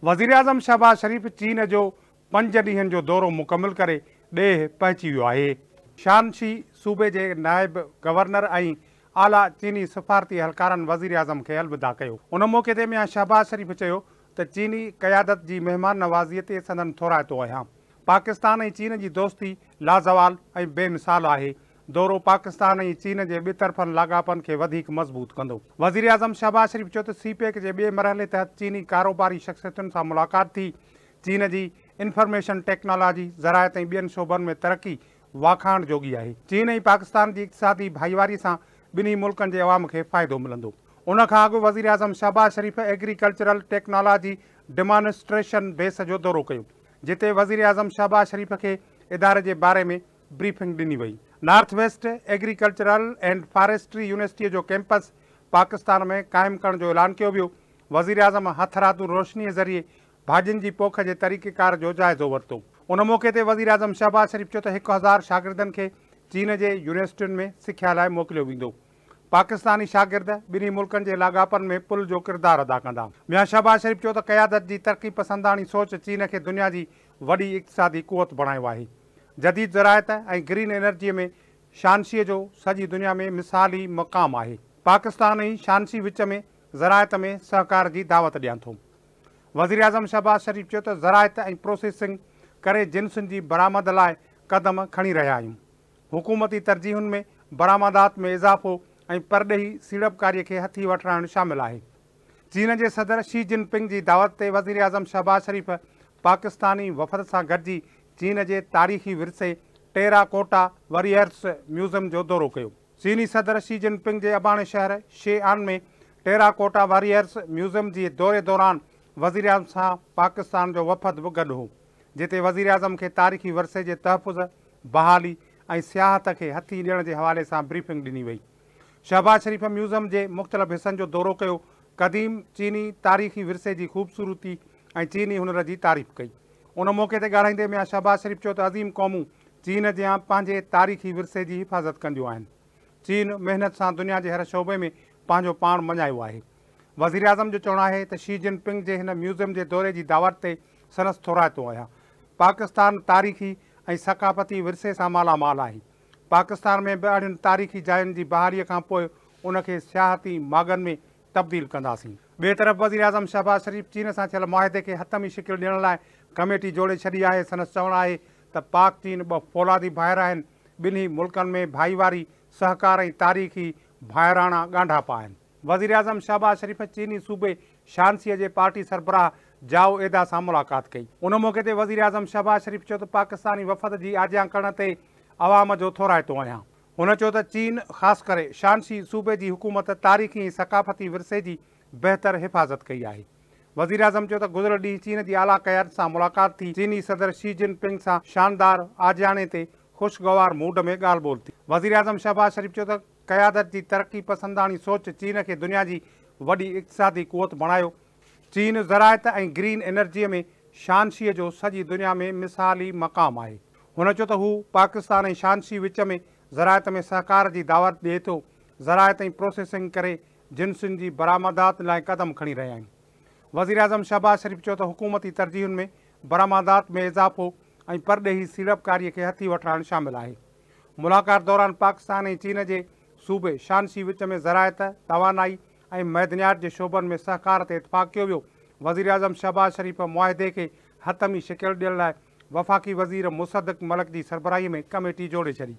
وزيراعظم شهباز شريف چين جو 5 ڏينهن جو دورو مڪمل ڪري ڏيهه پهچي ويو آهي. شانشي صوبي جي نائب گورنر ۽ اعليٰ چيني سفارتي اهلڪارن وزيراعظم کي الوداع ڪيو. ان موقعي تي ميان شهباز شريف چيو ته چيني قيادت جي مهمان نوازي تي سندن ٿورائتو آهيان. پاڪستان ۽ چين جي دوستي لازوال ۽ بي مثال آهي. دورو پاڪستان ۽ چين جي ٻطرفن لاڳاپن کي وڌيڪ مضبوط ڪندو. وزيراعظم شهباز شريف چيو ته سي پيڪ جي ٻئي مرحلي تحت چيني ڪاروباري شخصيتن سان ملاقات ٿي. چين جي انفارميشن ٽيڪنالاجي، زراعت ۽ ٻين شعبن ۾ ترقي واکاڻ جوڳي آهي. چين ۽ پاڪستان جي اقتصادي ڀائيواري سان ٻنهي ملڪن جي عوام کي فائدو ملندو. ان کان اڳ وزيراعظم Shehbaz Sharif agricultural technology demonstration base جو دورو ڪيو، جتي وزيراعظم شهباز شريف کي اداري جي باري ۾ بريفنگ ڏني وئي. North west agricultural and forestry يونيورسٽيء جو ڪيمپس پاڪستان ۾ قائم ڪرڻ جو اعلان ڪيو ويو. وزيراعظم هٿرادو روشنيء ذريعي ڀاڄين جي پوک جي طريقيڪار جو جائزو ورتو. ان موقعي تي وزيراعظم شهباز شريف چيو ته 1000 شاگردن کي چين جي يونيورسٽين ۾ سکيا لاء موڪليو ويندو. پاڪستاني شاگرد ٻنهي ملڪن جي لاڳاپن ۾ پل جو ڪردار ادا ڪندا. ميان شهباز شريف چيو ته قيادت جي ترقي پسنداڻي سوچ چين کي دنيا جي وڏي اقتصادي قوت بڻايو آهي. جديد زراعت ۽ گرين انرجي ۾ شانشي جو سڄي دنيا ۾ مثالي مقام آهي. پاڪستان ۽ شانشي وچ ۾ زراعت ۾ سهڪار جي دعوت ڏيان ٿو. وزيراعظم شهباز شريف چيو ته زراعت ۽ پروسيسنگ ڪري جنسن جي برآمد لاء قدم کڻي رهيا آهيون. حڪومتي ترجيحن ۾ برآمدات ۾ اضافو ۽ پرڏيهي سيڙپڪاري کي هٿي وٺرائڻ شامل آهي. چين جي صدر شي جن پنگ جي دعوت تي وزيراعظم شهباز شريف پاڪستاني وفد سان گڏجي چين جي تاريخي ورثي ٽيرا ڪوٽا وريئرس ميوزم جو دورو ڪيو. چيني صدر شي جن پنگ جي اباڻي شهر شي آن ۾ ٽيرا ڪوٽا واريئرس ميوزم جي دوري دوران وزيراعظم سان پاڪستان جو وفد به گڏ هو، جتي وزيراعظم کي تاريخي ورثي جي تحفظ، بحالي ۽ سياحت کي هٿي ڏيڻ جي حوالي سان بريفنگ ڏني وئي. شهباز شريف ميوزم جي مختلف حصن جو دورو ڪيو، قديم چيني تاريخي ورثي جي خوبصورتي ۽ چيني هنر جي تعريف ڪئي. ان موقعي تي ڳالهائيندي ميان شهباز شريف چيو ته عظيم قومون چين جيان پنهنجي تاريخي ورثي جي حفاظت ڪنديون آهن. چين محنت سان دنيا جي هر شعبي ۾ پنهنجو پاڻ مڃايو آهي. وزيراعظم جو چوڻ آهي ته شي جن پنگ جي هن ميوزم جي دوري جي دعوت تي سندس ٿورائتو آهيان. پاڪستان تاريخي ۽ ثقافتي ورثي سان مالا مال آهي. پاڪستان ۾ به اهڙين تاريخي جاين جي بحالي کانپوء ان کي سياحتي ماڳن ۾ تبديل ڪنداسين. ٻئي طرف وزيراعظم شهباز شريف چين سان ٿيل معاهدي کي حتمي شڪل ڏيڻ لاء ڪميٽي جوڙي ڇڏي آهي. سندس چوڻ آهي ته پاڪ چين ٻه فولادي ڀائر آهن، ٻنهي ملڪن ۾ ڀائيواري، سهڪار ۽ تاريخي ڀائراڻا ڳانڍاپا آهن. وزيراعظم شهباز شريف چيني صوبي شانسي جي پارٽي سربراهه جائو ايدا سان ملاقات ڪئي. ان موقعي تي وزيراعظم شهباز شريف چيو ته پاڪستاني وفد جي آجيان ڪرڻ تي عوام جو ٿورائتو آهيان. هن چيو ته چين خاص ڪري شانشي صوبي جي حڪومت تاريخي ۽ ثقافتي ورثي جي بهتر حفاظت ڪئي آهي. وزيراعظم چيو ته گذريل ڏينهن چين جي اعليٰ قيادت سان ملاقات ٿي، چيني صدر شي جن پنگ سان شاندار آجياڻي تي خوشگوار موڊ ۾ ڳالهه ٻولهه ٿي. وزيراعظم شهباز شريف چيو ته قيادت جي ترقي پسنداڻي سوچ چين کي دنيا جي وڏي اقتصادي قوت بڻايو، چين زراعت ۽ گرين انرجي ۾ شانشي جو سڄي دنيا ۾ مثالي مقام آهي. هن چيو ته هو پاڪستان ۽ شانشي وچ ۾ زراعت ۾ سهڪار جي دعوت ڏئي ٿو، زراعت ۽ پروسيسنگ ڪري جنسن جي برآمدات لاء قدم کڻي رهيا آهيون. وزيراعظم شهباز شريف چيو ته حڪومتي ترجيحن ۾ برآمدات ۾ اضافو ۽ پرڏيهي سيڙپڪاري کي هٿي وٺرائڻ شامل آهي. ملاقات دوران پاڪستان ۽ چين جي صوبي شانشي وچ ۾ زراعت، توانائي ۽ معدنيات جي شعبن ۾ سهڪار تي اتفاق ڪيو ويو. وزيراعظم شهباز شريف معاهدي کي حتمي شڪل ڏيڻ لاء وفاقي وزير مصدق ملڪ جي سربراهي ۾ ڪميٽي جوڙي ڇڏي.